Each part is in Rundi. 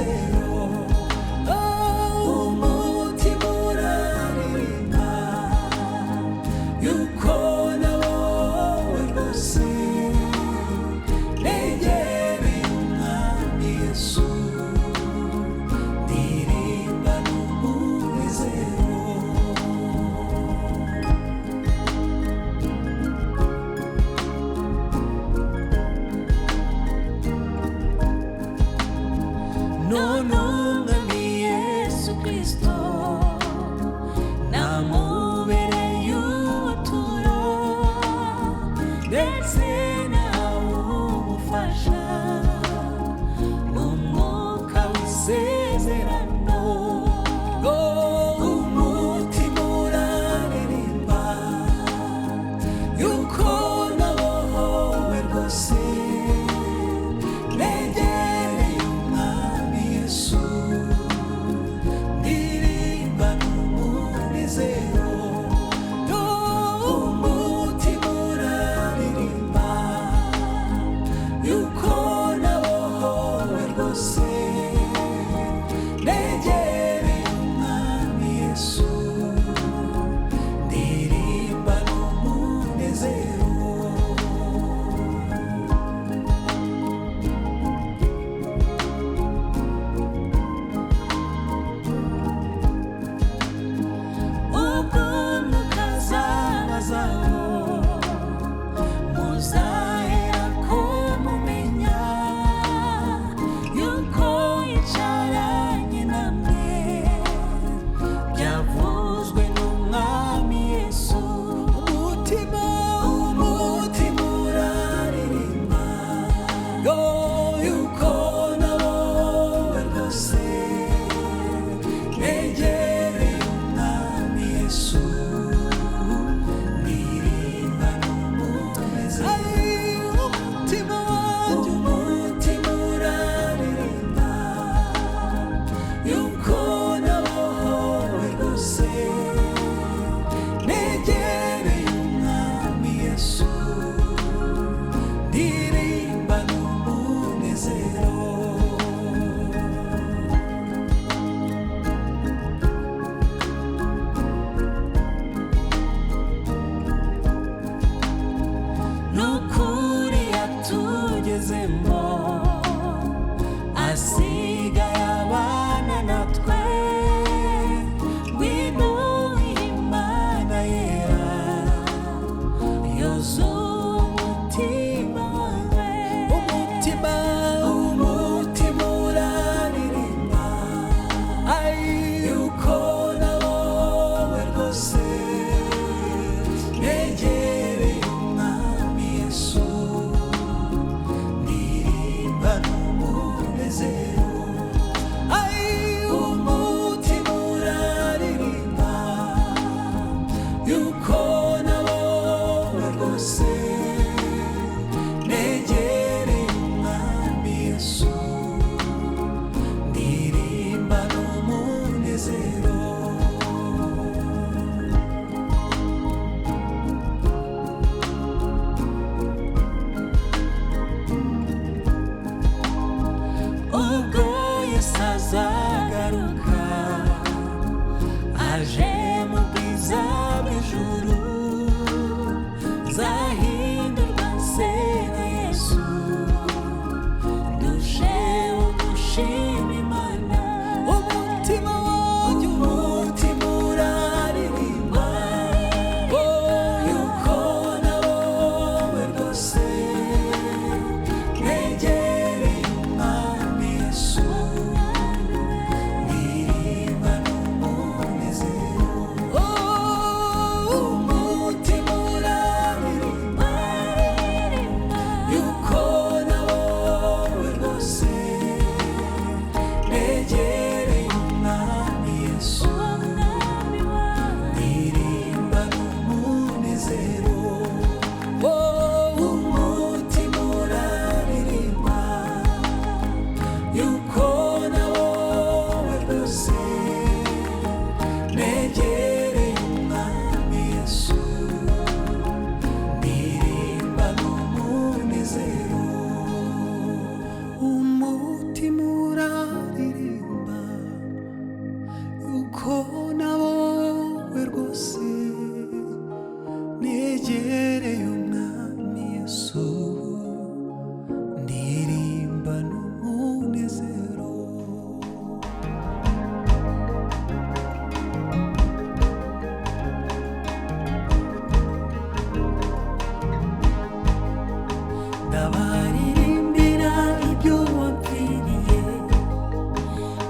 n'umunezero. Oh, umutima uraririmba yuko nawowe rwose negereye Umwami Yesu, ndirimba n'umunezero. None Umwami Yesu Kristo namubereye ubuturo, ndetse nawe umufasha n'umwuka w'isezerano. Oh, umutima uraririmba yuko nabohowe rwose, negereye Umwami Yesu, ndirimba n'umunezero. Oh, umutima uraririmba yuko nabohowe rwose, negereye Umwami Yesu, ndirimba n'umunezero. Ubwo Umwuka azabazaho, muzaherako mumenya yuko yicaranye namwe, byavuzwe n'Umwami Yesu. Umutima, umutima uraririmba yo yuko nabowe rwose, negereye Umwami Yesu, ndirimba n'umunezero. Umutima wanjye, umutima uraririmba yuko nabohowe rwose, negereye Umwami Yesu, ndirimba n'umunezero. N'ukuri yatugezemo, asigaye abana natwe. Ngwino Imana yera yuzuye umutima wawe. Umutima, umutima uraririmba ai yuko nawowe rwose, negereye Umwami Yesu, ndirimba n'umunezero. Ai, umutima uraririmba yuko nawowe rwose, negereye Umwami Yesu, ndirimba n'umunezero. Ubwo Yesu azagaruka aje mu bwiza bw'ijuru, nzahindurwa nse na Yesu, ndusheho gushima Imana. Umutima wanjye, umutima uraririmba oh yuko nawowe rwose, negereye Umwami Yesu, ndirimba n'umunezero. Oh,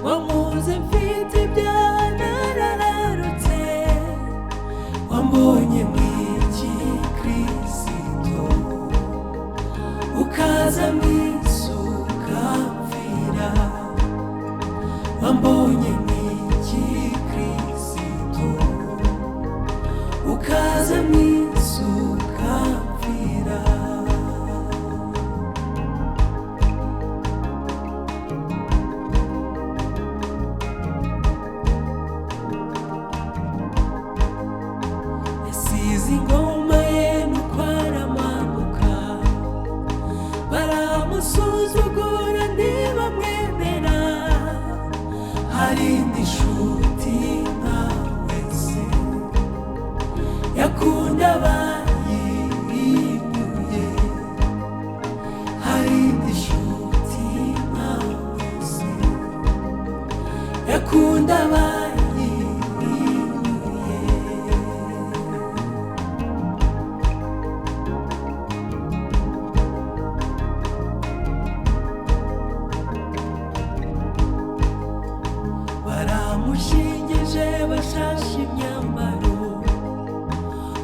Wankunze mfite ibyaha narararutse, wambonye mw'iki Kristo, ukaza mw'isi ukamvira. Wambonye mw'iki Kristo, ukaza mw'isi ukamvira. Yasize ingoma ye nuko aramanuka, baramusuzugura ntibamwemera. Hari indi nshuti nkawe se yakunda abayihinyuye? Hari indi nshuti nkawe se yakunda abayihinyuye? Baramushingije bashashe imyambaro,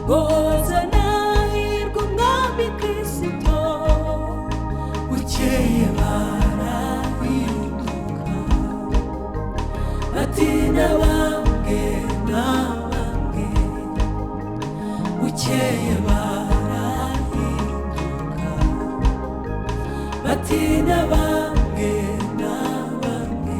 boza hahirwa umwami Kristo. Bukeye barahinduka, bati n'abambwe n'abambwe. Bukeye barahinduka, bati n'abambwe n'abambwe.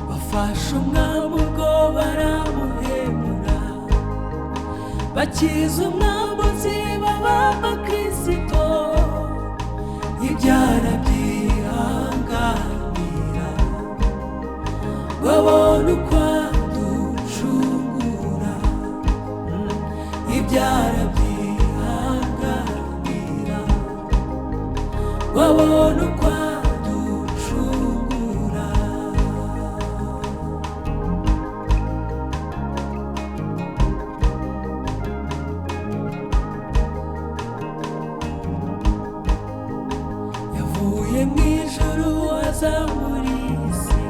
Bafashe umwami ubwo baramuhemura, bakiza umwambuzi babamba Kristo. Ibyara byihanganira ngo abone uko aducungura. Ibyara byihanganira ngo abone uko aducungura. Yavuye mu ijuru aza muri iyi si,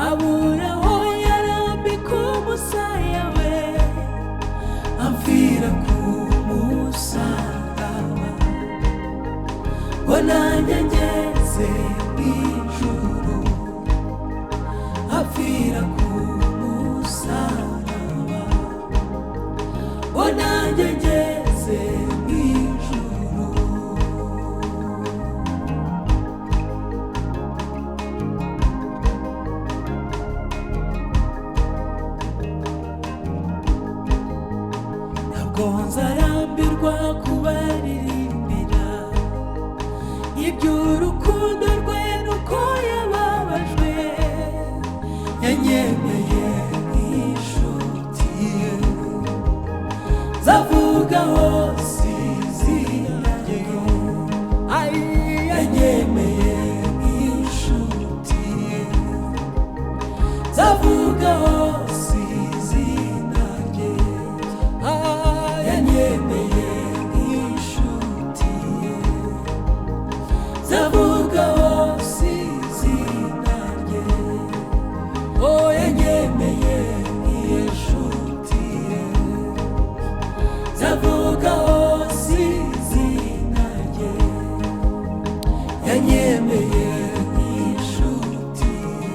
abura aho yarambika umusaya we, amfira ku musaraba ngo nanjye ngeze mu ijuru. Apfira ku musaraba ngo nanjye ngeze mu ijuru. Ntabwo nzarambirwa kubaririmbira iby'urukundo rwe nuko yababajwe, yanyemeye nk'inshuti ye. Nzavuga hose izina rye. Ai, yanyemeye nk'inshuti ye. Nzavuga hose izina rye. Ah, yanyemeye nk'inshuti ye. Nzavuga hose izina rye. Oh, yanyemeye nk'inshuti ye. Nzavuga hose izina rye. Yanyemeye nk'inshuti ye.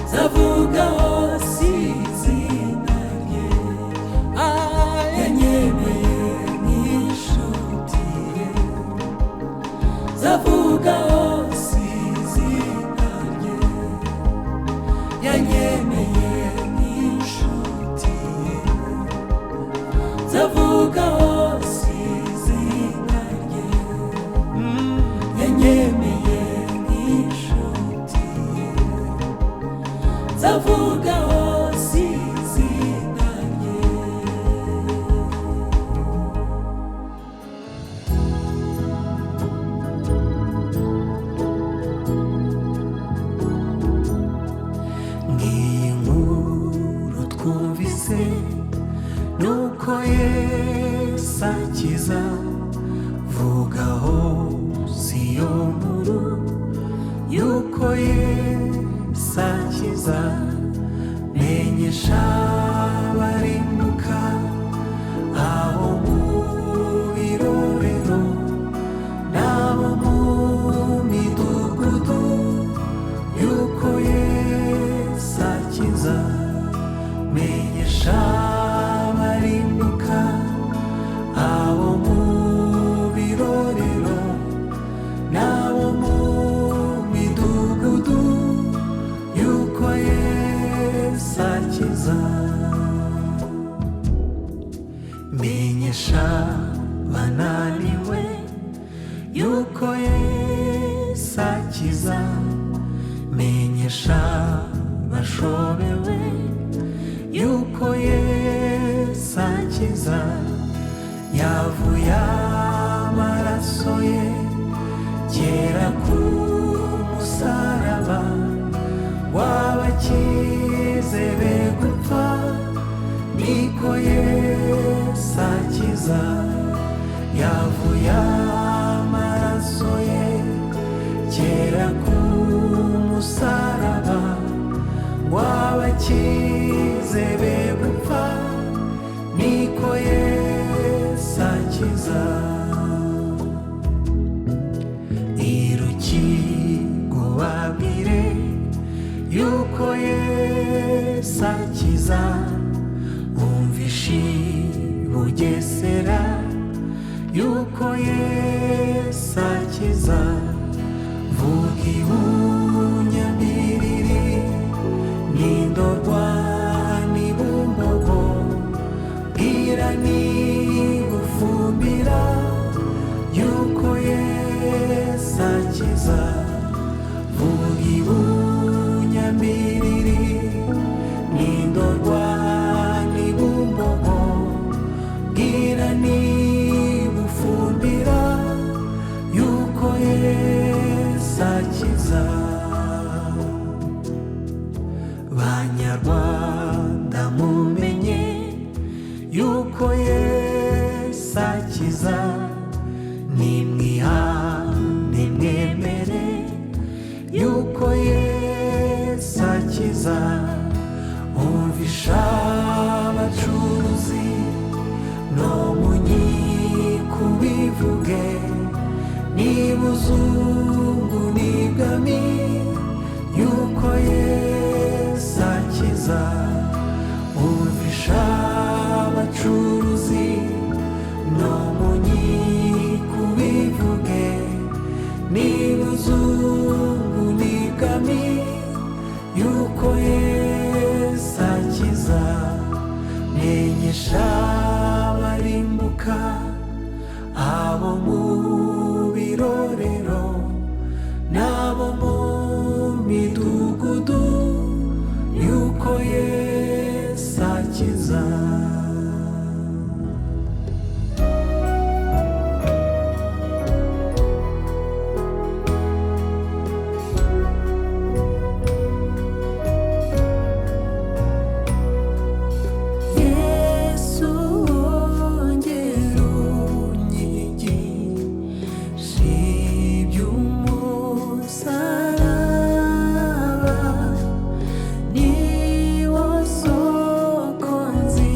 Nzavuga hose izina rye. Ah, yanyemeye nk'inshuti ye. Nzavuga hose izina rye. Yanyemeye nk'inshuti ye. Nzavuga hose izina rye. Yanyemeye nk'inshuti ye. Nzavuga hose izina rye. Ngiyi nkuru hose nuko Yesu akiza. Vuga hose iyo nkuru yuko Yesu akiza. Menyesha abarimbuka abo mu birorero n'abo mu midugudu yuko Yesu akiza. Menyesha abarimbuka abo mu birorero n'abo mu midugudu yuko Yesu akiza. Menyesha bananiwe yuko Yesu akiza. Menyesha bashobewe yuko Yesu akiza. Yavuye amaraso ye kera ku musaraba w'abakize be gupfa, niko Yesu akiza. Yavuye amaraso ye kera ku musaraba w'abakize be gupfa, niko Yesu akiza. Irukigo babwire yuko Yesu akiza. Umvishe Bugesera yuko Yesu akiza. Vuga ibunyamiriri n'indorwa n'ibumbogo, bwira n'ibufumbira yuko Yesu akiza. Vuga ibunyamiriri n'indorwa n'ibumbogo, bwira n'ibufumbira yuko Yesu akiza. Banyarwanda mumenye yuko Yesu akiza. Nimwihane mwemere yuko Yesu akiza. Umvisha abacuruzi no mu nkiko ubivuge, n'ibuzungu n'ibwami yuko Yesu akiza. Umvisha abacuruzi no mu nkiko ubivuge, n'ibuzungu n'ibwami yuko Yesu akiza. Menyesha abarimbuka abo mu birorero n'abo mu midugudu yuko Yesu akiza. Yesu wongera unyigishe iby'umusaraba, ni wo soko nziza.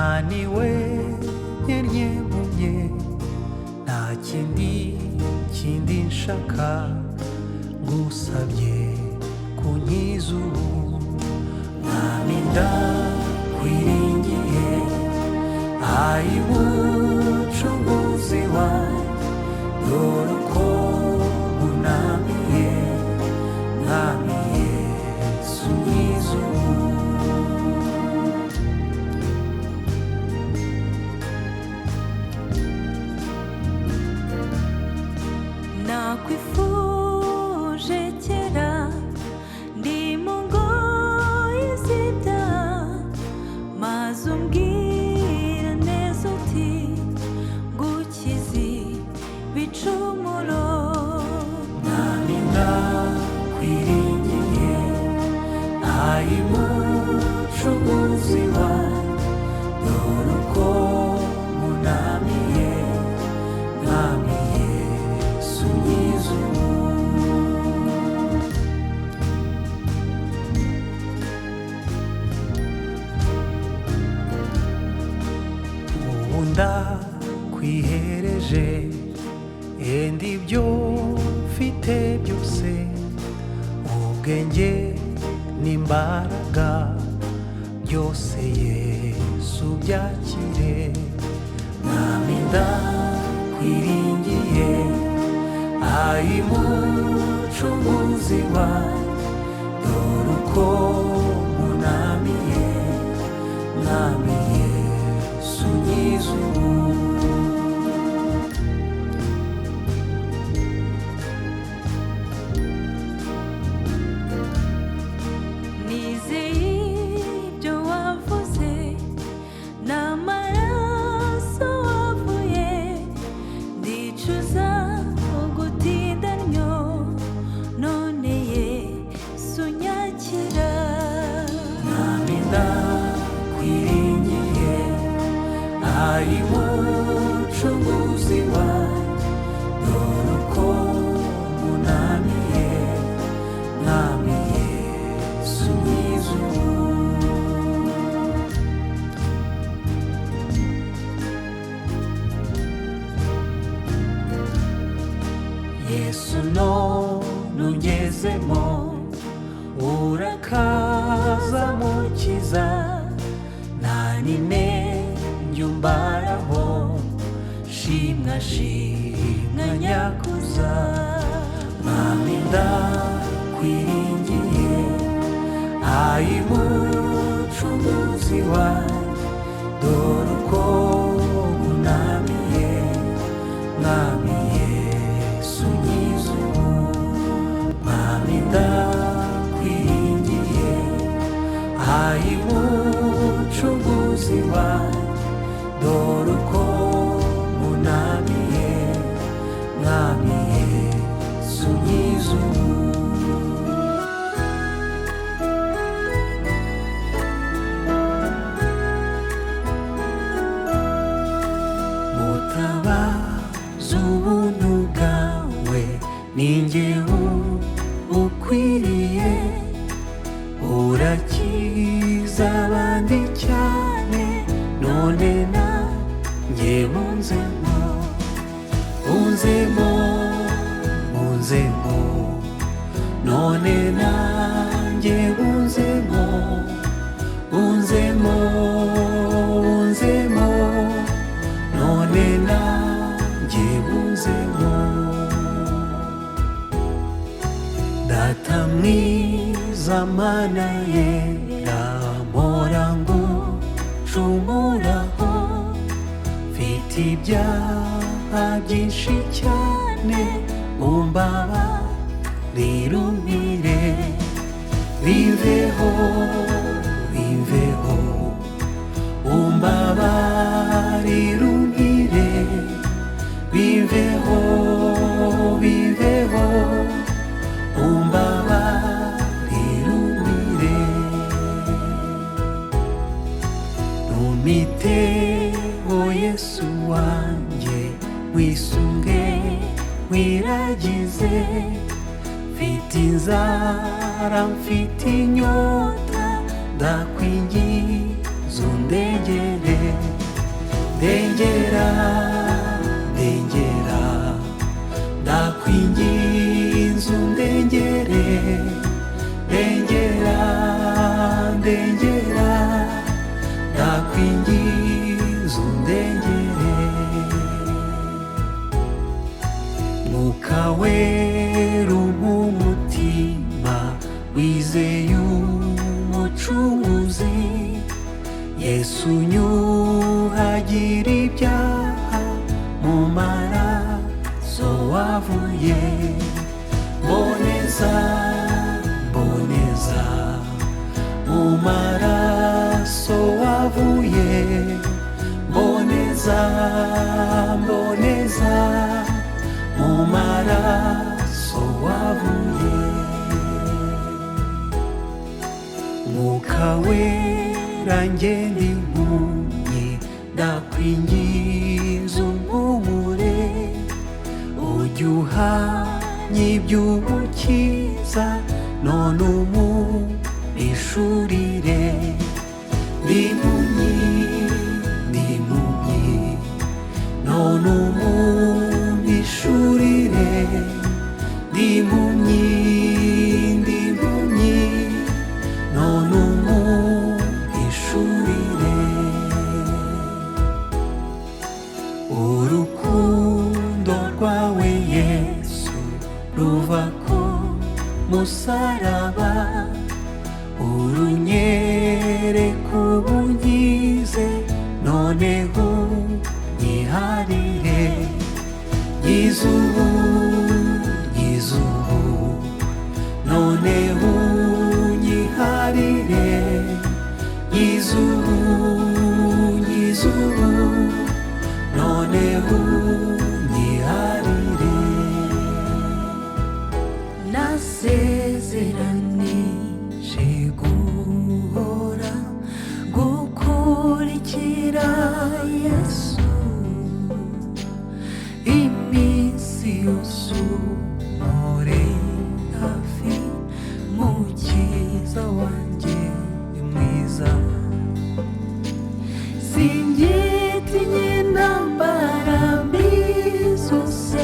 Naniwe nkennye mpumye, nta kindi kindi nshaka, ngusabye kunkiza ubu. Mwami ndakwiringiye, ayi mucunguzi wanjye, dore uko nkunamiye, Mwami Yesu nkiza ubu. Nakwifuje kera ndi mu ngoyi z'ibyaha, maze umbwira neza uti ngukize ibicumuro. Mwami ndakwiringiye, ayi mucunguzi wanjye, dore uko nkunamiye, Mwami Yesu nkiza ubu. Ubu ndakwihereje, enda ibyo mfite byose, ubwenge n'imbaraga byose, Yesu byakire. Mwami ndakwiringiye, ayi mucunguzi wanjye, dore uko nkunamiye, Mwami Yesu nkiza ubu. Nizeye ibyo wavuze n'amaraso wavuye, ndicuza ugutinda ntyo, none Yesu nyakira. Mwami ndakwiringiye, ayi mucunguzi wanjye, dore uko nkunamiye, Mwami Yesu nkiza ubu. Yesu none ungezemo, urakaza mukiza, nta n'inenge umbaraho, shimwa shimwa nyakuza. Mwami ndakwiringiye, ayi mucunguzi wanjye, dore uko nkunamiye, Mwami Yesu nkiza ubu. Mwami ndakwiringiye, ayi mucunguzi wanjye, dore uko nkunamiye, Mwami Yesu nkiza ubu. Mutabazi ubuntu bwawe ninjye ukwiriye, urakiza abandi cyane, none nanjye bunzemo, bunzemo, bunzemo, none nanjye bunzemo, bunzemo, bunzemo, none nanjye bunzemo. Data mwiza Mana yera, mpora ngucumuraho, mfite ibyaha byinshi cyane, umbabarire umpire, biveho, biveho, umbabarire umpire, biveho, biveho, umbabarire umpire. Ntumiteho Yesu wanjye, wisunge wiragize, mfite inzara mfite inyota, ndakwinginze undegere. Ndengera, ndengera, ndakwinginze undengere. Ndengera, ndengera, ndakwinginze undengere. Mwuka wera umutima wizeye umucunguzi, Yesu nyuhagira ibyaha mu maraso wavuye. Mboneza, mboneza, mu maraso wavuye. Mboneza, mboneza, mu maraso wavuye. Mwuka wera ngenda impumyi, ndakwinginze umpumure, ujye uhanye iby'ubukiza, none umuhishurire. Ndi impumyi, ndi impumyi, none umuhishurire. Ndi impumyi, ndi impumyi, none umuhishurire. Urukundo rwawe Yesu ruva ku musaraba, urunyereka ubunyize, noneho unyiharire. Nyizubu, nyizubu, noneho unyiharire. Nyizubu, nyizubu, noneho unyiharire. Nasezeranije guhora gukurikira Yesu iminsi yose, umpore hafi, mukiza wanjye mwiza. Singitinye intambara mbi zose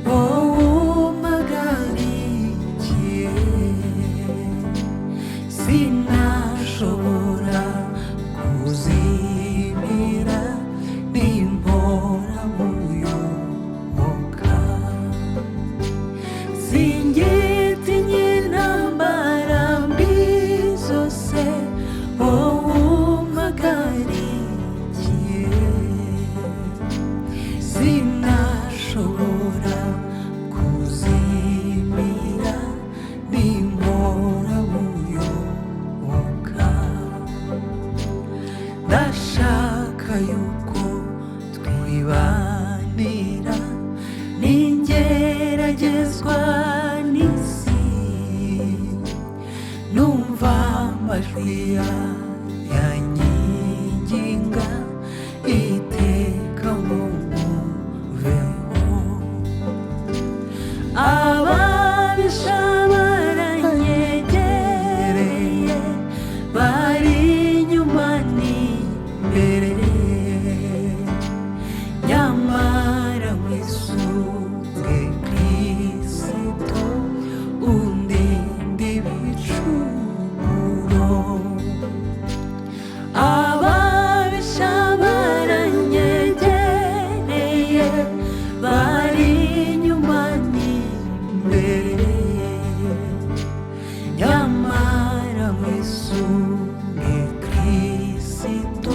wowe umpagarikiye, sinashobora kuzimira nimpora muyoboka. Singitinye intambara mbi zose wowe umpagarikiye, sinashobora kuzimira nimpora muyoboka. Ndashaka yuko twibanira ningeragezwa n'isi, numva amajwi yanyiginga iteka ngo nkuveho. Ababisha baranyegereye, bari inyuma n'imbere, nyamara mwisunge Kristo undinde ibicumuro. Ababisha baranyegereye, bari inyuma n'imbere, nyamara mwisunge Kristo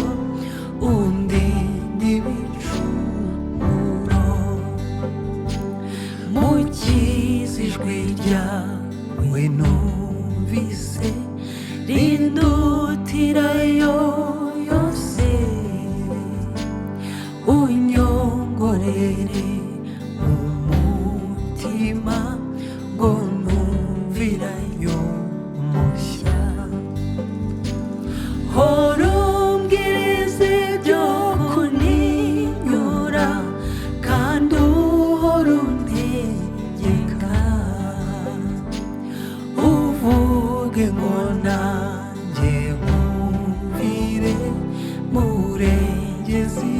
undinde ibicumuro. Mukiza ijwi ryawe numvise rindutirayo yose, unyongorere mu mutima ngo numvirayo mushya. Hora umbwiriza ibyo kuninyura, kandi uhora untegeka, uvuge ngo nanjye nkumvire murengezi.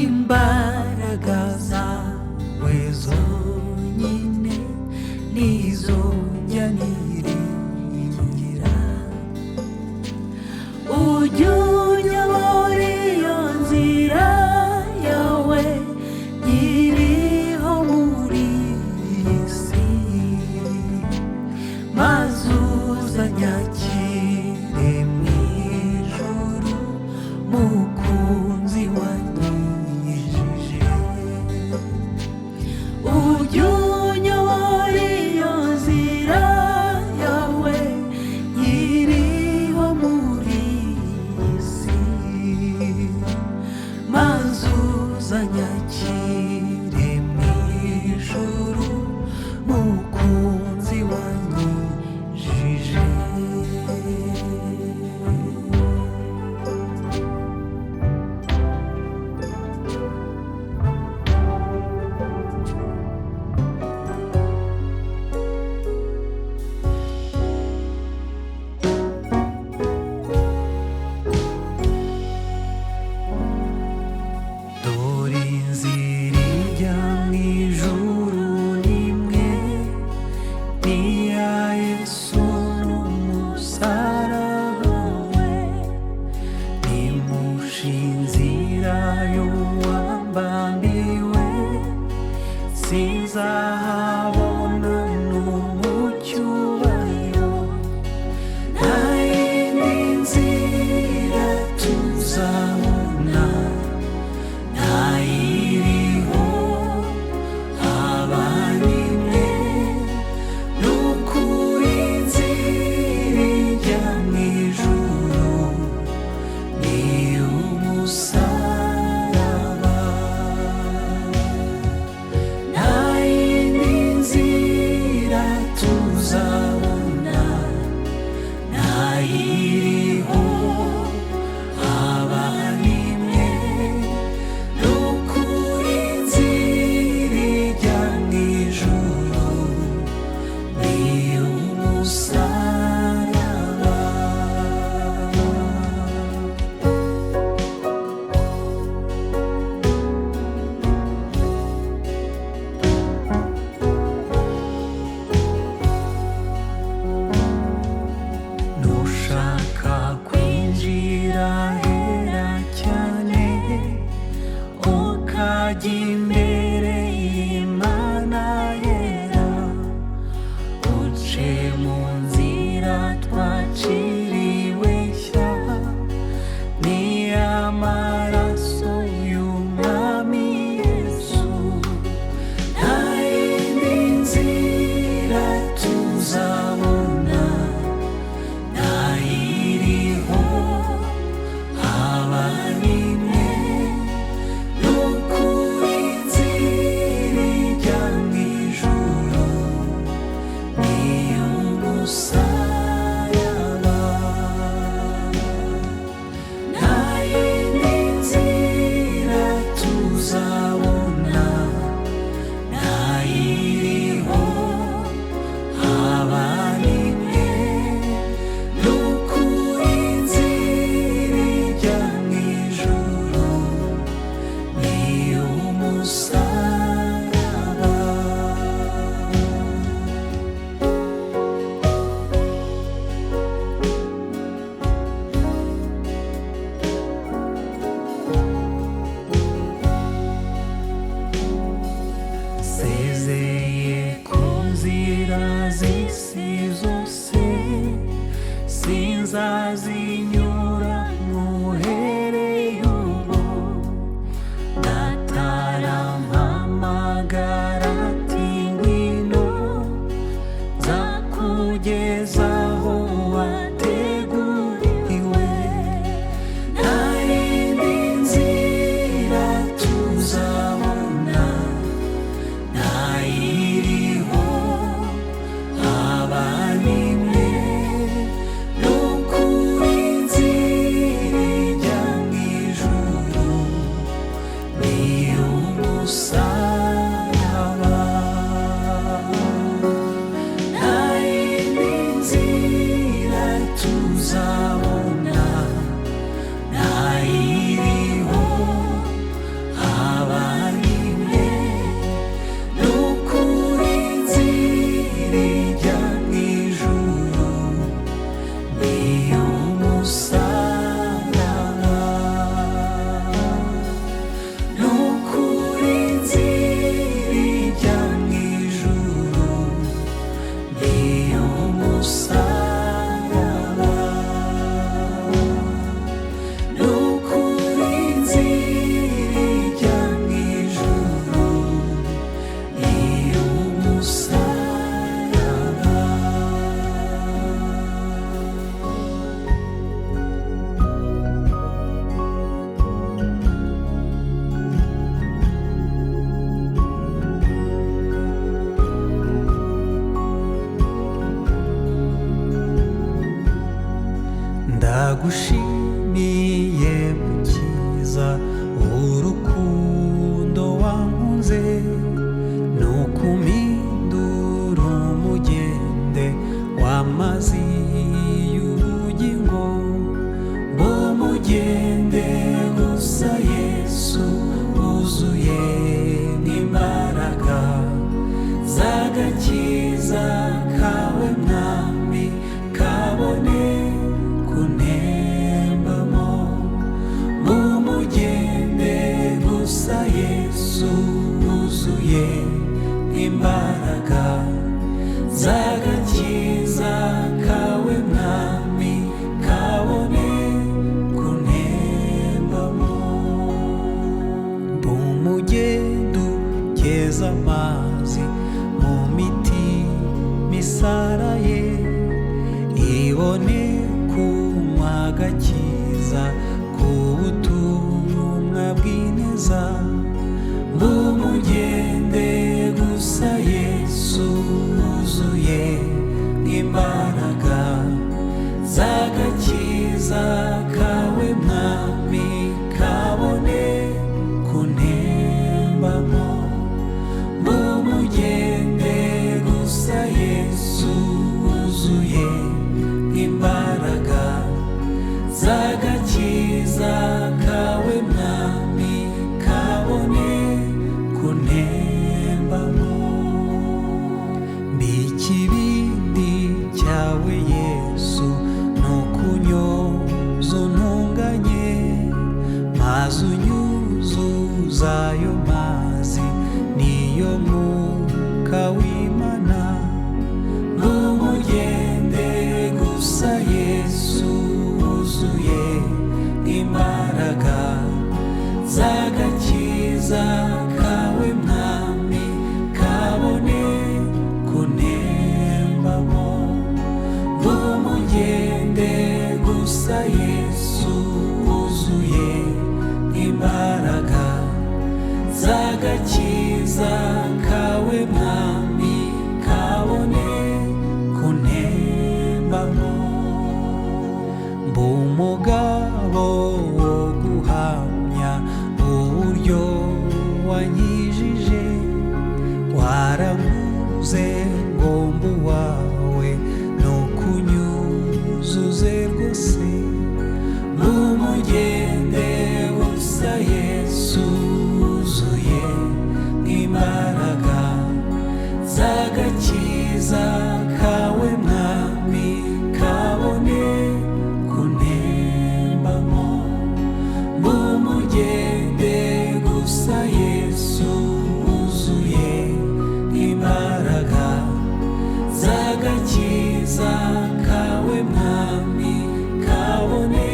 Imbaraga zawe zonyine nizo njya niringira. Ujye unyobora iyo nzira yawe nkiriho muri iyi si, maze uzanyakire mu ijuru, mukunzi wanyijije. Ujye unyobora iyo nzira yawe nkiriho muri iyi si, maze uzanyakire mu ijuru, mukunzi wanyijije. Dore inzira ijya mu ijuru nimwe, ni iya Yesu n'umusaraba we. Nimushe inzira y'uwabambiwe, sinzahabona n'umucyubahiro. Nta yindi nzira tuzabona, ntayiriho haba n'imwe, n'ukuri inzira ijya mu ijuru ni umusaraba. Nta yindi nzira tuzabona, ntayiriho haba n'imwe, n'ukuri inzira ijya mu ijuru ni umusaraba. Nushaka kwinjira hera cyane, ukajya imbere y'Imana yera, uce mu nzira twaciriwe nshya, ni amaraso y'Umwami Yesu. Nta yindi nzira tuzabona, ntayiriho haba n'imwe, n'ukuri inzira ijya mu ijuru ni umusaraba. Nta yindi nzira tuzabona, ntayiriho haba n'imwe, n'ukuri inzira ijya mu ijuru ni umusaraba. Sezeye ku nzira z'isi zose, sinzazinyura muhereye ubu. Datarampamagara ati ngwino, nzakugeza aho wateguriwe. Nta yindi nzira tuzabona, ntayiriho haba n'imwe, n'ukuri inzira ijya mu ijuru ni umusaraba. Nta yindi nzira tuzabona, ntayiriho. Ndagushimiye mukiza, urukundo wankunze, nukumpindura umugende w'amazi y'ubugingo. Mbumugende gusa Yesu wuzuye n'imbaraga z'agakiza kawe mwami, kabone kuntembamo. Mumugende gusa Yesu wuzuye imbaraga z'agakiza kawe mwami, kabone kuntembamo. Mbumugende ugeze amazi mu miti misaraye, ibone kunywa agakiza k'ubutumwa bw'ineza. Mbumugende gusa Yesu wuzuye imbaraga z'agakiza kawe mwami, kabone kuntembamo. Mbumugende gusa Yesu wuzuye imbaraga z'agakiza kawe mwami, kabone kuntembamo. Mbikibindi cyawe Yesu, nukunyoza untunganye, maze unyuzuza ayo mazi, niyo mwuka w'Imana. Mbumugende gusa Yesu wuzuye imbaraga z'agakiza kawe mwami, kabone kuntembamo. Mbumugende gusa Yesu wuzuye imbaraga z'agakiza kawe mwami, kabone kuntembamo. Mbumugabo wo guhamya uburyo wankijije, waranguze ngomba uwawe, nukunyuzuze rwose. Mbumugende gusa Yesu wuzuye imbaraga z'agakiza kawe mwami, kabone kuntembamo. Mbumugende gusa Yesu wuzuye imbaraga z'agakiza kawe mwami, kabone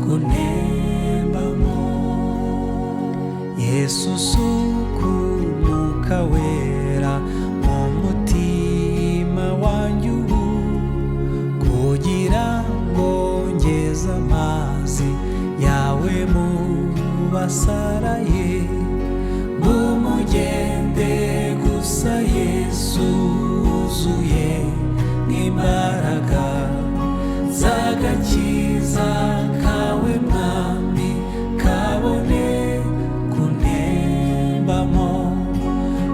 kuntembamo. Yesu suku mwuka wera mu mutima wanjye ubu, kugira ngo ngeze amazi yawe mu basaraye. Mbumugende gusa Yesu wuzuye n'imbaraga z'agakiza kawe mwami, kabone kuntembamo.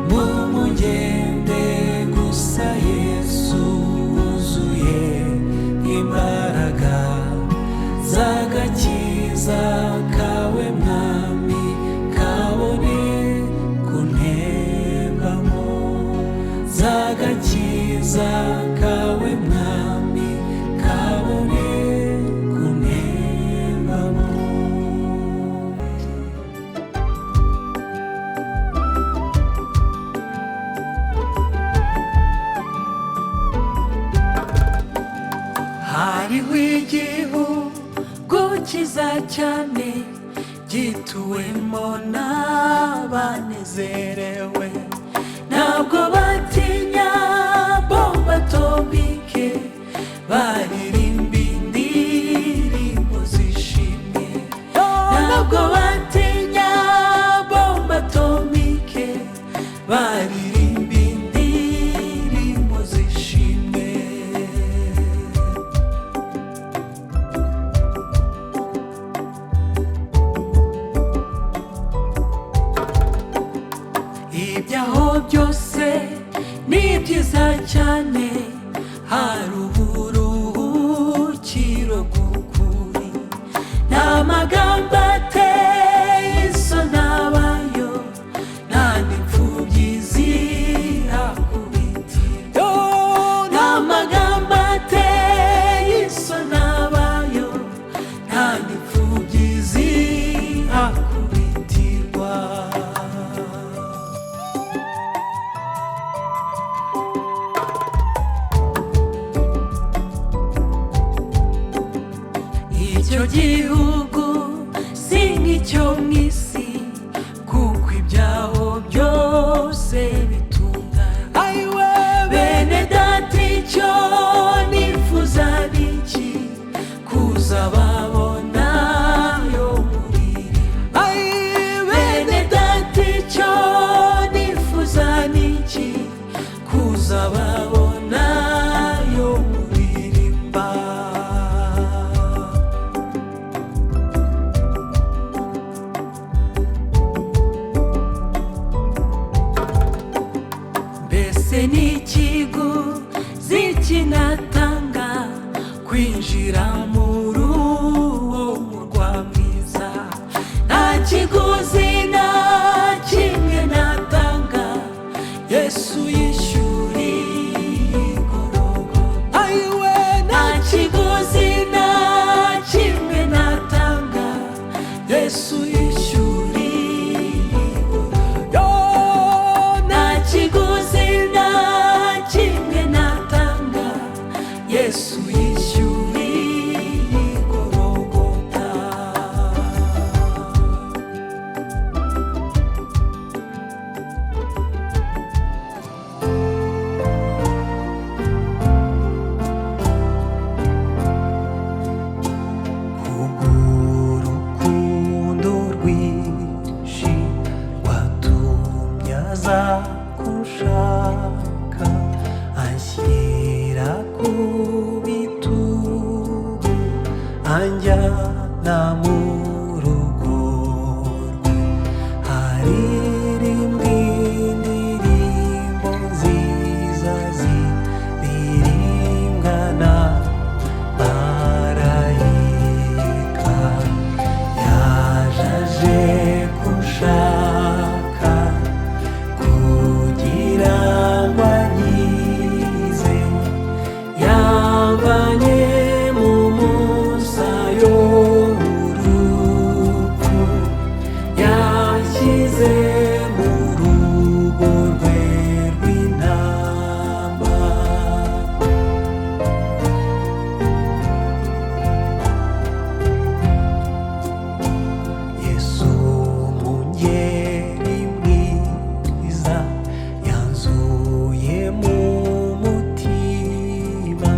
Mbumugende gusa Yesu wuzuye imbaraga z'agakiza kawe mwami, kabone kuntembamo. Z'agakiza kawe mwami, kabone kuntembamo. Hariho igihugu cyiza cyane gituwemo n'abanezerewe, ntabwo batinya bombe atomike, baririmba indirimbo zishimye. Ntabwo batinya bombe atomike, baririmba indirimbo zishimye. Byose ni byiza cyane, hari uburuhukiro bw'ukuri. Nta magambo ateye isoni abayo, nta n'imfubyi zihakubitirwa. Nta magambo ateye isoni abayo, nta n'imfubyi zihakubitirwa. Icyo gihugu si nk'icyo mu isi, kuko ibyaho byose bitunganye. Ayiwe. Bene data, icyo nifuza ni iki? Kuza babona yo muri. Ayiwe. Bene data, icyo nifuza ni iki? Kuza babona yo muririmba. Mbese ni ikiguzi kinatanga kwinjira muri uwo murwa mwiza? Nta kiguzi na kimwe natanga, Yesu yishyuriye Gologota. Ayiwe. Nta kiguzi na kimwe natanga, Yesu yishyuriye Gologota. Nta kiguzi na kimwe natanga, Yesu yishyuriye Gologota. Kubw'urukundo rwinshi rwatumye aza kunshaka, anshyira ku bitugu, anjyana mu rugo rwe. Haririmbwa indirimbo nziza ziririmbwa na marayika. Yaje aje kunshaka kugira ngo ankize, Yavanye mu musayo w'urupfu, yanshyize mu rugo rwe rw'intama. Yesu umungeri mwiza yanzuye mu mutima,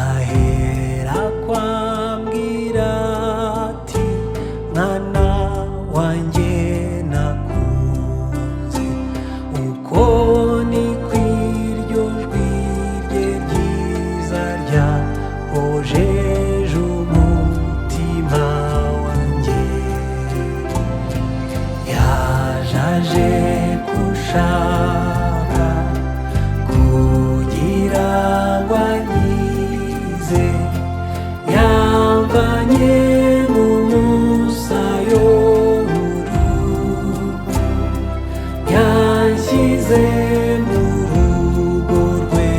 ahera kwambwira ati: "Mwana wanjye nakunze." Uko ni kw'iryo jwi rye ryiza ryahojeje umutima wanjye. Yaje aje kunshaka kugira ngo ankize, Yavanye mu musayo w'urupfu, yanshyize mu rugo rwe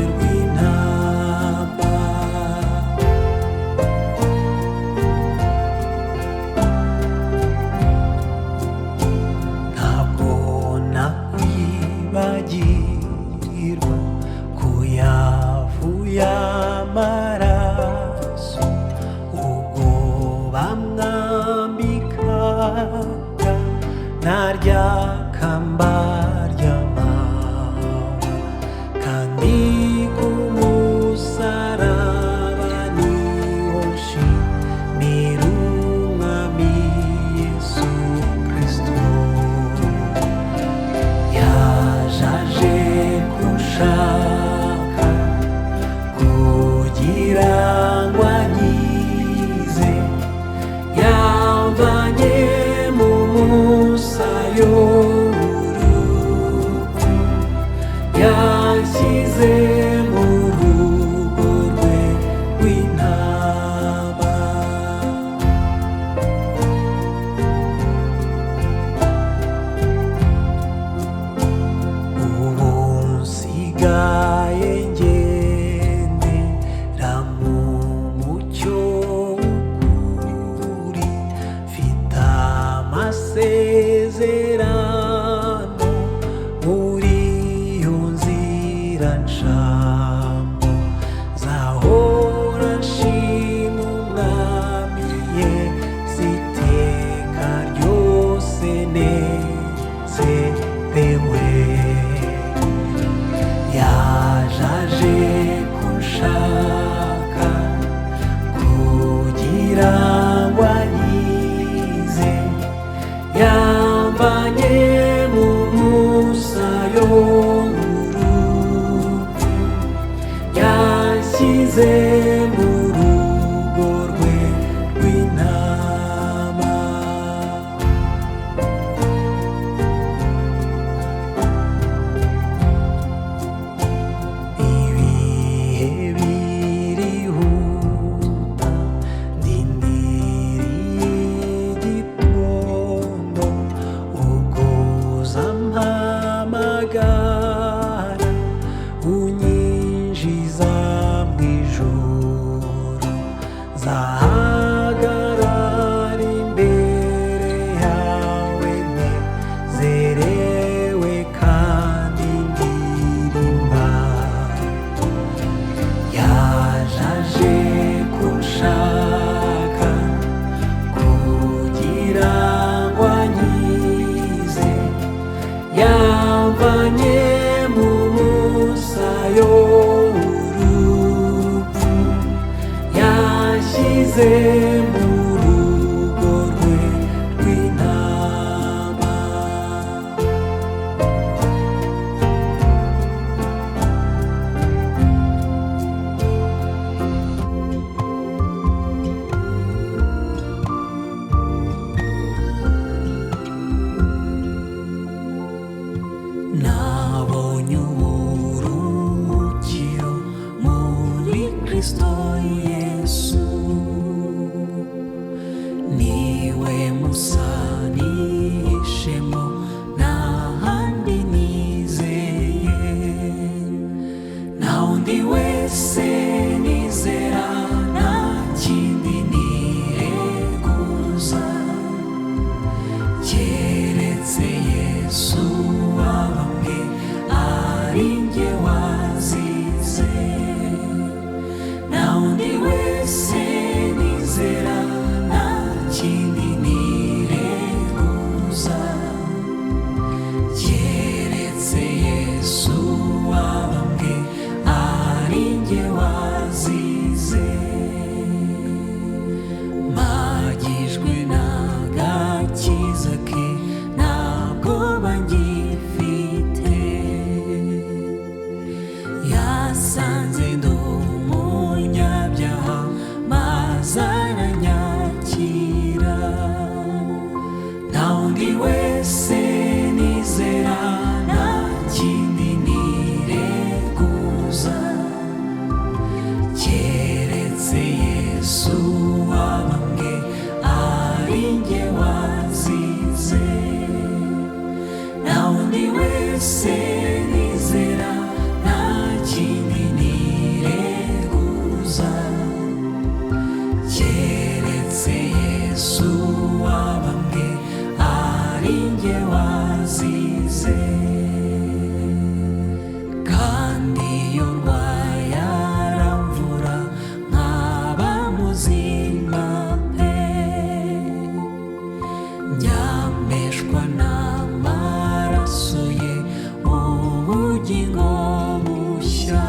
rw'intama. Ntabwo nakwibagirwa kuyavuye amaraso ubwo bamwambikaga na rya kamba ry'amahwa, kandi ku musaraba niho nshimira Umwami Yesu Kristo. Yaje aje kunshaka kugira ngo ankize, yamvanye mu musayo w'urupfu, Nzamugara unyinjiza mu ijuru, nzahagarara imbere yawe nezerewe kandi ndirimba. Yaje aje kunshaka kugira ngo ankize, yamvanye mu musayo w'urupfu, yanshyize mu rugo rwe rw'intama. Nabonye uburuhukiro muri Kristo Yesu, niwe musa nihishemo, nta handi nizeye, nta wundi wese nizera, nta kindi nireguza keretse Yesu wabambwe ari njye wazize. Nta wundi wese nizera, nta kindi nireguza keretse Yesu wabambwe ari njye wazize. Magijwe n'agakiza ke, ntabwo bangifite, yasanze ndi umunyabyaha maze aranyakira. Nta wundi wese nizera, nta kindi nireguza keretse Yesu wabambwe ari njye wazize. Nta wundi wese nizera, nta kindi nireguza keretse Yesu wabambwe ari njye wazize. Kandi iyo ndwaye aramvura nkaba muzima pe, njyameshwa n'amaraso ye ubugingo bushya.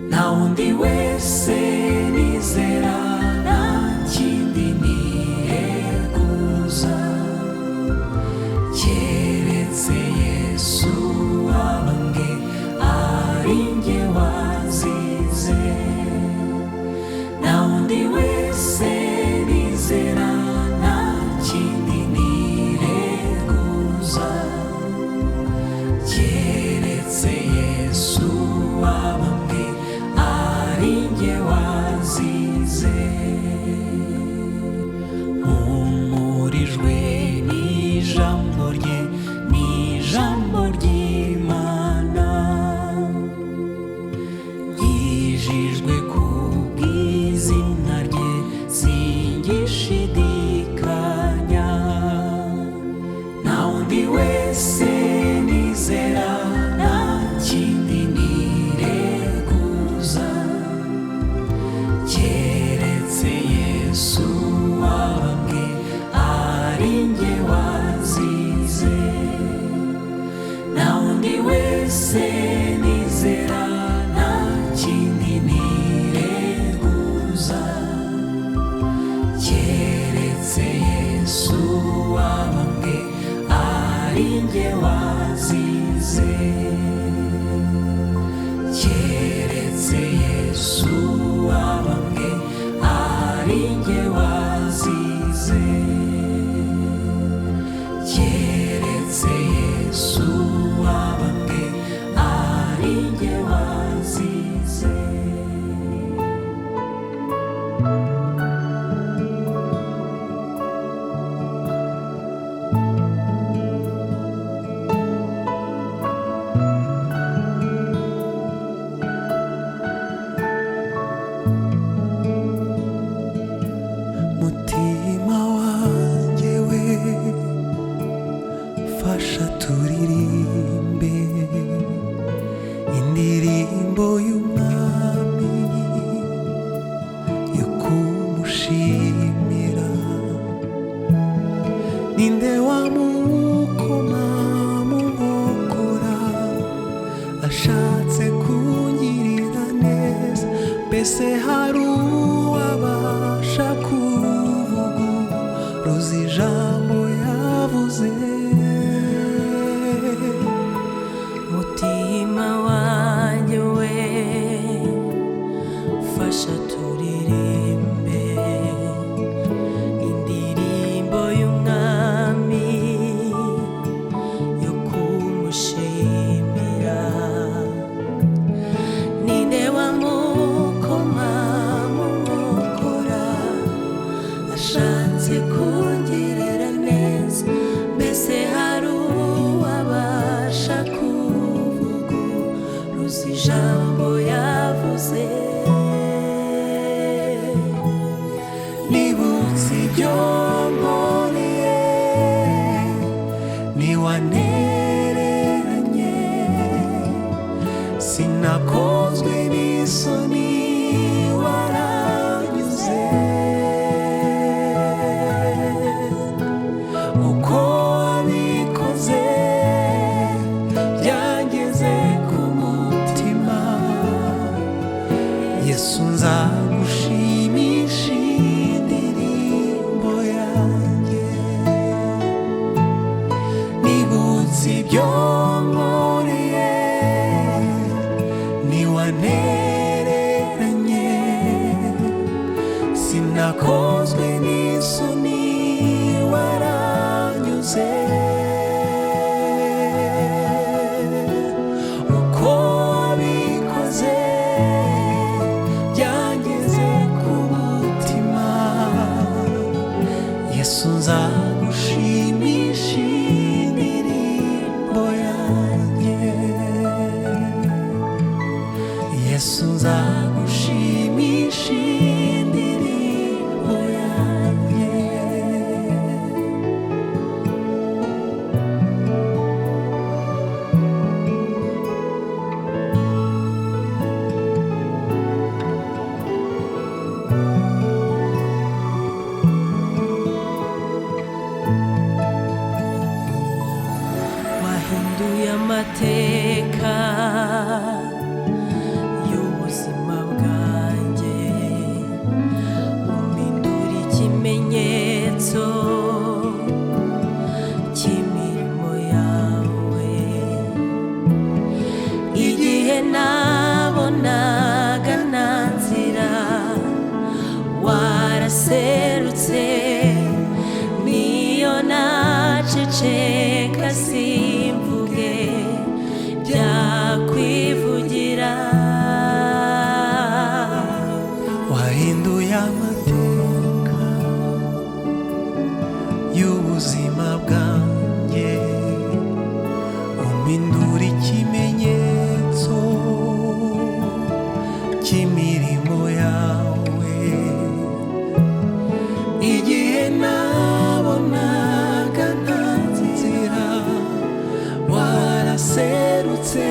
Nta wundi wese nizera, nta kindi nireguza keretse Yesu wabambwe ari njye wazize. Nta wundi wese nizera, nta kindi nireguza keretse Yesu wabambwe ari njye wazize. Mpumurijwe n'ijambo rye, n'ijambo ry'Imana, nkijijwe kubw'izina rye, singishidikanya. Nta wundi wese nizera, nta kindi nireguza keretse Yesu wabambwe ari njye wazize. Nta wundi wese nizera, nta kindi nireguza keretse Yesu wabambwe ari njye wazize. Keretse Yesu wabambwe ari njye wazize. Keretse Yesu wabambwe. Fasha turirimbe indirimbo y'umwami yo kumushimira. Ninde wamukoma mu nkokora ashatse kungirira neza? Mbese hari uwabasha kuvuguruza ijambo yavuze? Mutima wanjye we, fasha turirimbe indirimbo y'umwami yo kumushimira. Ninde wamukoma mu nkokora ashatse kungirira neza? Mbese hari uwabasha kuvuguruza ijambo yavuze? Nibutse ibyo nkoreye, ntiwantereranye, sinakozwe n'isoni, waranyuze. Uko wabikoze byangeze ku mutima. Yesu, nzagushimisha indirimbo yanjye. Nibutse ibyo nkoreye, ntiwantereranye, sinakozwe n'isoni, waranyuze. Uko wabikoze byangeze ku mutima. Yesu, nzagushimisha indirimbo yanjye. Yesu, nzagushimisha indirimbo yanjye. Wahinduye amateka y'ubuzima bwanjye, umpindura ikimenyetso cy'imirimo yawe. Igihe nabonaga nta nzira, waraserutse. Niyo naceceka simvuge, byakwivugira. Wahinduye amateka y'ubuzima bwanjye, umpindura ikimenyetso cy'imirimo yawe. Igihe nabonaga nta nzira, waraserutse.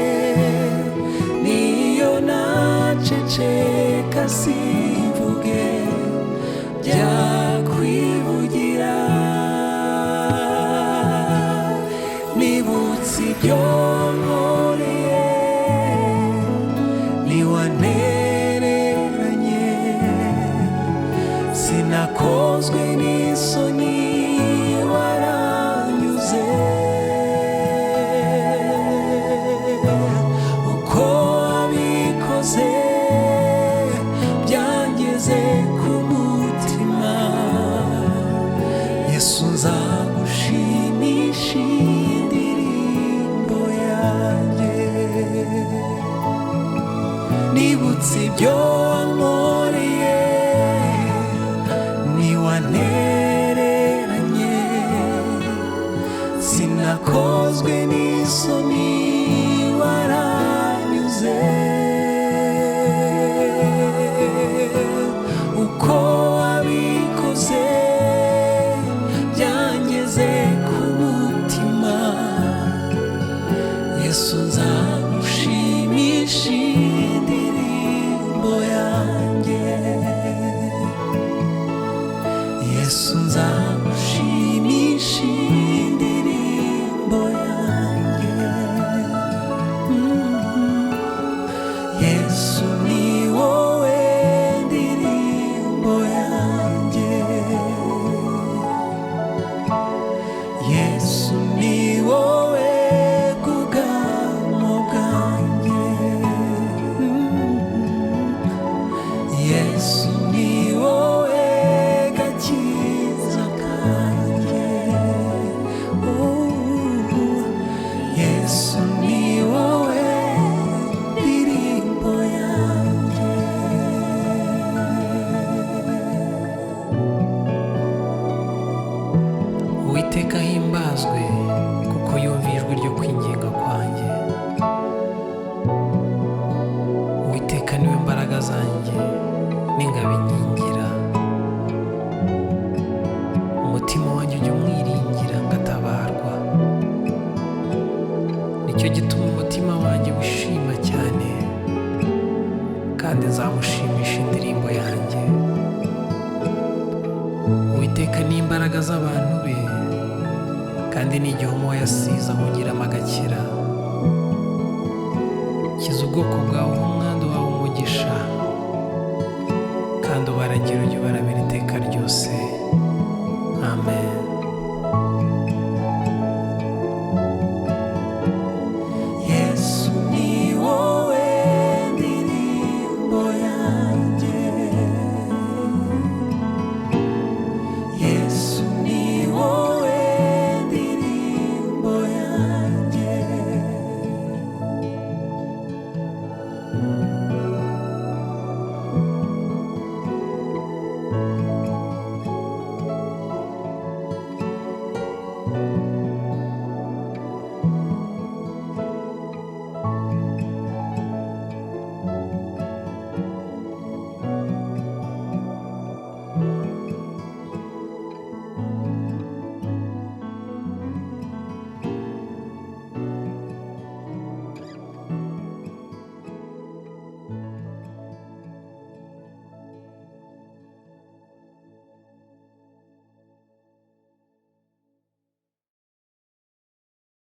Niyo naceceka simvuge, byakwivugira. Nibutse ibyo nkoreye, ntiwantereranye, sinakozwe n'isoni, waranyuze. Uko wabikoze byangeze ku mutima. Yesu, nzagushimisha indirimbo yanjye. Nibutse ibyo wankoreye, ntiwantereranye, sinakozwe n'isoni, waranyuze. Uko wabikoze byangeze ku mutima. zanjye n'ingabo inkingira. Umutima wanjye ujya umwiringira ngatabarwa. Nicyo gituma umutima wanjye wishima cyane, kandi nzamushimisha indirimbo yanjye. Uwiteka ni imbaraga z'abantu be, kandi ni igihome uwo yasize ahungiramo agakira. Kiza ubwoko bwawe umwandu wawe umugisha, kandi ubaragira ujye ubaramira iteka ryose.